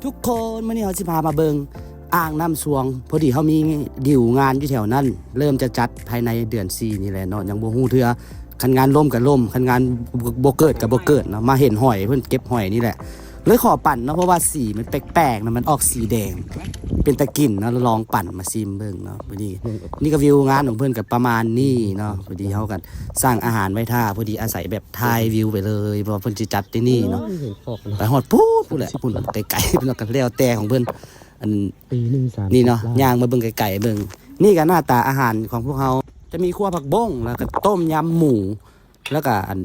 ທຸກຄົນ ມື້ນີ້ເຮົາຊິພາມາເບິ່ງອ່າງນ້ຳຊວງ. ພໍດີເຮົາມີດີວງານຢູ່ແຖວນັ້ນ ເລີ່ມຈະຈັດພາຍໃນເດືອນສີ່ນີ້ແຫຼະເນາະ ຍັງບໍ່ຮູ້ເທື່ອ. ຄັນງານລົ້ມກໍລົ້ມ ຄັນງານບໍ່ເກີດກໍບໍ່ເກີດເນາະ. ມາເຫັນຫອຍ ເພິ່ນເກັບຫອຍນີ້ແຫຼະ ເລີຍຂໍປັ່ນເນາະ ເພາະວ່າສີມັນແປກໆນະ ມັນອອກສີແດງ ເປັນຕາກິນເນາະ. ລອງປັ່ນມາຊີມເບິ່ງເນາະ. ພໍດີນີ້ກໍວິວງານຂອງເພິ່ນກໍປະມານນີ້ເນາະ. ພໍດີເຮົາກໍສັ່ງອາຫານໄວ້ຖ້າ ພໍດີອາໄສແບບຖ່າຍວິວໄປເລີຍ ເພາະວ່າເພິ່ນຊິຈັດທີ່ນີ້ເນາະ. ໄປຮອດພຸ້ນ ພຸ້ນແຫຼະ ພຸ້ນໄກໆ ເພິ່ນກໍແລ້ວແຕ່ຂອງເພິ່ນ. ອັນນີ້ເນາະ ຍ່າງມາເບິ່ງໄກໆເບິ່ງ. ນີ້ກໍໜ້າຕາອາຫານຂອງພວກເຮົາ ຈະມີຂົ້ວຜັກບົ້ງ ແລ້ວກໍຕົ້ມຍຳໝູ ແລ້ວກໍອັນ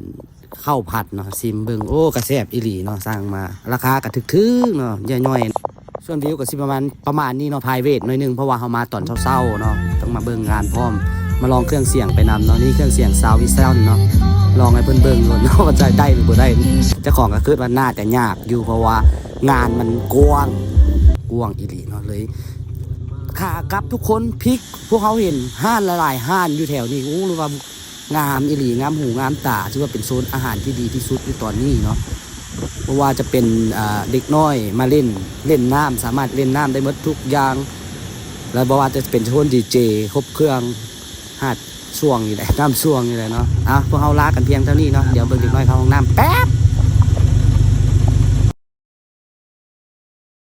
ເຂົ້າຜັດເນາະ. ຊີມເບິ່ງ ໂອ້ ກະແຊບອີ່ຫຼີເນາະ. ສັ່ງມາ ລາຄາກະຖືກໆເນາະ ຢ່າຍ່ອຍ. ສ່ວນວິວກະຊິປະມານ ປະມານນີ້ເນາະ private ໜ້ອຍໜຶ່ງ ເພາະວ່າເຮົາມາຕອນເຊົ້າໆເນາະ. ຕ້ອງມາເບິ່ງງານພ້ອມ ມາລອງເຄື່ອງສຽງໄປນຳເນາະ. ນີ້ເຄື່ອງສຽງ sound system ເນາະ ລອງໃຫ້ເພິ່ນເບິ່ງໂລດເນາະ ວ່າຈະໄດ້ຫຼືບໍ່ໄດ້. ເຈົ້າຂອງກະຄິດວ່າໜ້າຈະຍາກຢູ່ ເພາະວ່າງານມັນກວ້າງ ກວ້າງອີ່ຫຼີເນາະ. ເລີຍ ຂາກັບທຸກຄົນພິກ ພວກເຮົາເຫັນຮ້ານຫຼາຍໆຮ້ານຢູ່ແຖວນີ້ ໂອ້ ຫຼືວ່າ ງາມອີ່ຫຼີ ງາມຫູງາມຕາ. ຖືວ່າເປັນໂຊນອາຫານທີ່ດີທີ່ສຸດຢູ່ຕອນນີ້ເນາະ. ບໍ່ວ່າຈະເປັນ ອ່າ ເດັກນ້ອຍມາຫຼິ້ນ ຫຼິ້ນນ້ຳ ສາມາດຫຼິ້ນນ້ຳໄດ້ໝົດທຸກຢ່າງ ແລະ ບໍ່ວ່າຈະເປັນໂຊນດີເຈ ຄົບເຄື່ອງ ຫາດຊວງນີ້ແຫຼະ ນ້ຳຊວງນີ້ແຫຼະເນາະ. ເອົາ ພວກເຮົາລາກັນພຽງເທົ່ານີ້ເນາະ. ດຽວເບິ່ງເດັກນ້ອຍເຂົ້າຫ້ອງນ້ຳແປັບ.